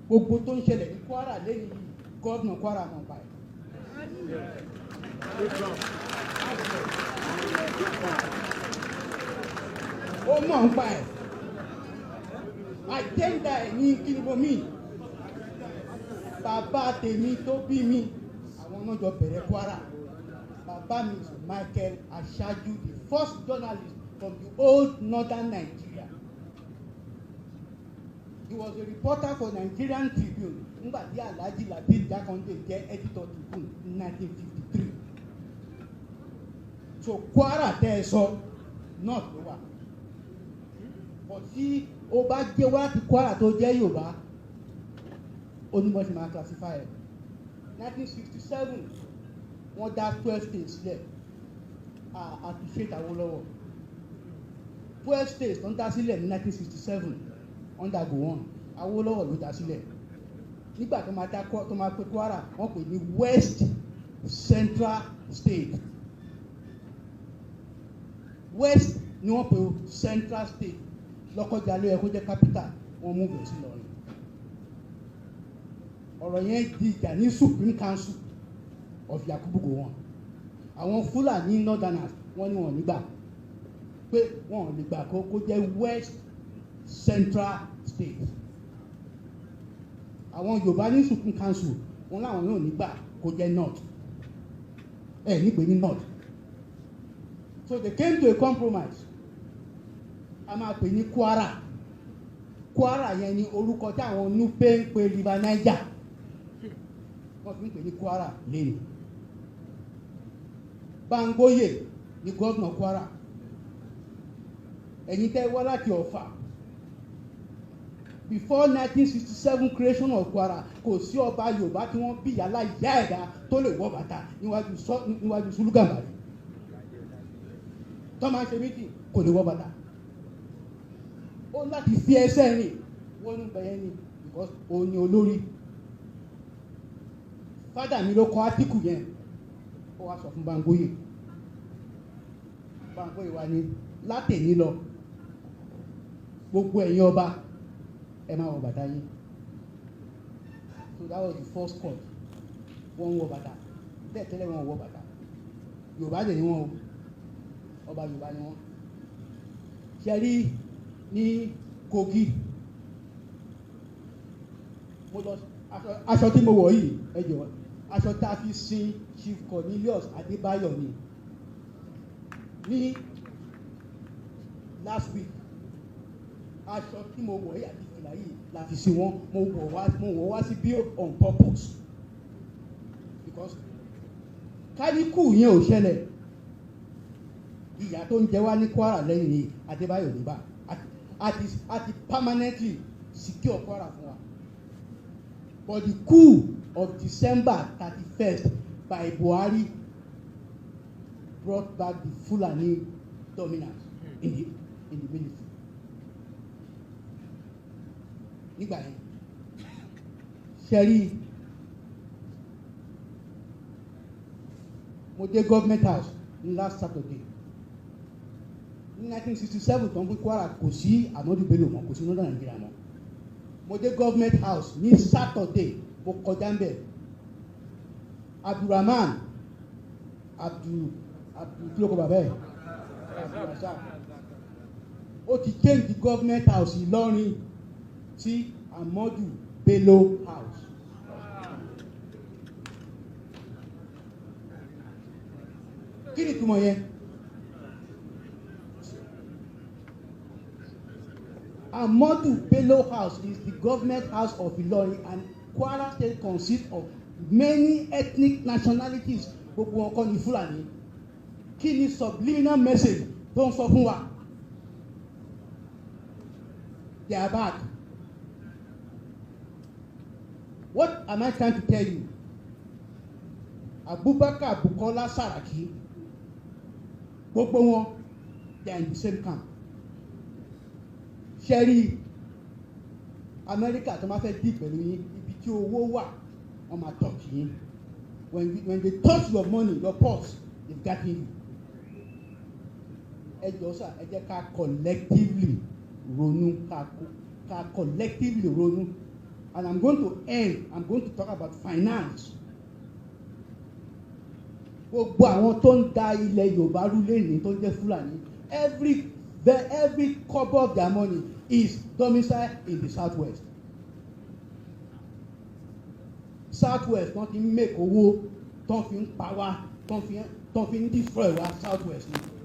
Gbogbo tó ń ṣẹlẹ̀ ní Kwara lẹ́yìn yìí, governor Kwara mọ̀ báyìí. Ó mọ̀ ń pa ẹ̀. Agenda ẹ̀ ní kí ni mo mean? Bàbá tèmi tó bí mi, àwọn náà jọ bẹ̀rẹ̀ Kwara. Bàbá mi is Michael Aṣáájú, the first journalist from the old northern Nigeria. He was a reporter for Nigerian Tribune nígbà tí Alhaji Lateef Jakande jẹ́ editor Tribune ní 1953. So Kwara tẹ́ ẹ sọ, north ló wà. But tí ó bá jẹ́ wá láti Kwara tó jẹ́ Yorùbá, onímọ̀ ṣe máa classify ẹ̀. 1967, wọ́n dá 12 states sílẹ̀. A appreciate Awólọ́wọ̀. 12 states tó ń dá sílẹ̀ ní 1967 under Gowon, Awólọ́wọ̀ ló dá sílẹ̀. Nígbà tó máa dá, tó máa pè Kwara, wọ́n pè ní West Central State. West ni wọ́n pè Central State. Lọ́kọ́jà ló yẹ kó jẹ́ capital, wọ́n mú bẹ̀ sí Ìlọrin. Ọ̀rọ̀ yẹn di ìjà ní Supreme Council of Yakubu Gowon. Àwọn Fúlàní northerners, wọ́n ní wọn ò ní gbà, pé wọn ò lè gbà kó jẹ́ West Central State. Àwọn Yorùbá ní Supreme Council, wọn láwọn yóò ní gbà kó jẹ́ north, ẹ nípe ní north. So they came to a compromise: a máa pè ní Kwara. Kwara yẹn ni orúkọ tí àwọn Nupe ń pe River Niger, wọ́n fi ń pè ní Kwara lẹ́nu. Bámgbóyè ní governor Kwara. Ẹ̀yin tẹ́ wá láti Ọ̀fà, before 1967 creation of Kwara, kò sí ọba Yorùbá tí wọ́n bí yàrá ìyá ẹ̀dá tó lè wọ bàtà níwájú Sùlù Gàmbàrí tó máa ń ṣe meeting, kò lè wọ bàtà. Ó láti fi ẹsẹ̀ rìn wọnú bẹ̀yẹn ni, because òun ni olórí. Father mi ló kọ átíkù yẹn. Ó wá sọ fún Bámgbóyè. Bámgbóyè wa ní látẹ̀ní lọ, gbogbo ẹ̀yin ọba, ẹ máa wọ bàtà yín. So that was the first court wọ́n ń wọ bàtà. Bẹ́ẹ̀ tẹ́lẹ̀, wọ́n wọ bàtà. Yorùbá dẹ̀ ni wọ́n o, ọba Yorùbá ni wọ́n. Ṣe rí ní Kogi, mo lọ, aṣọ tí mo wọ̀ yìí, ẹ jọ̀ọ́, aṣọ tá a fi sin Chief Cornelius Adébáyọ̀ ni ní last week. Aṣọ tí mo wọ̀ yìí àti fìlà yìí la fi sin wọn. Mo wọ̀ wá sí bí on purpose, because káníkù yẹn ò ṣẹlẹ̀, ìyà tó ń jẹ wá ní Kwara lẹ́yìn yìí, Adébáyọ̀ nígbà àti permanently secure Kwara fún wa. But the coup of December 31st by Buhari brought back the Fulani dominance in the military. Nígbà yẹn, ṣẹ́rí, mo dé Government House ní last Saturday. Ní 1967 tó ń pín Kwara, kò sí Ahmadu Bello mọ́, kò sí Northern Nigeria mọ́. Mo dé Government House ní Saturday, mo kọjá ń bẹ̀, Abdulrahman Abdul Abdul, kí ló kọ bàbá ẹ̀, Abdulrasaq, ó ti change the Government House Ìlọrin sí Ahmadu Bello House. Kí ni ìtumọ̀ yẹn? Ahmadu Bello House is the government house of Ilorin, and Kwara State consists of many ethnic nationalities. Gbogbo wọn kọ́ ni Fúlàní. Kí ni subliminal message tó ń sọ fún wa? They are back. What am I trying to tell you? Abubakar Bukola Saraki, gbogbo wọn, they are in the same camp. Ṣẹ́rí, Amẹ́ríkà tó máa fẹ́ dì pẹ̀lú yín, ibi tí owó wà, wọ́n máa touch yín. When they touch your money, your purse, they've gotten you. Ẹ jọ sà, ẹ jẹ́ ká collectively ronú, ká collectively ronú. And I'm going to end, I'm going to talk about finance. Gbogbo àwọn tó ń da ilẹ̀ Yorùbá rú lẹ́nìí, tó ń jẹ́ Fúlàní, every kobo of their money is domiciled in the Southwest. Southwest wọ́n ti ń make owó tó fi ń pa wá, tó fi ń destroy wa. Southwest ni.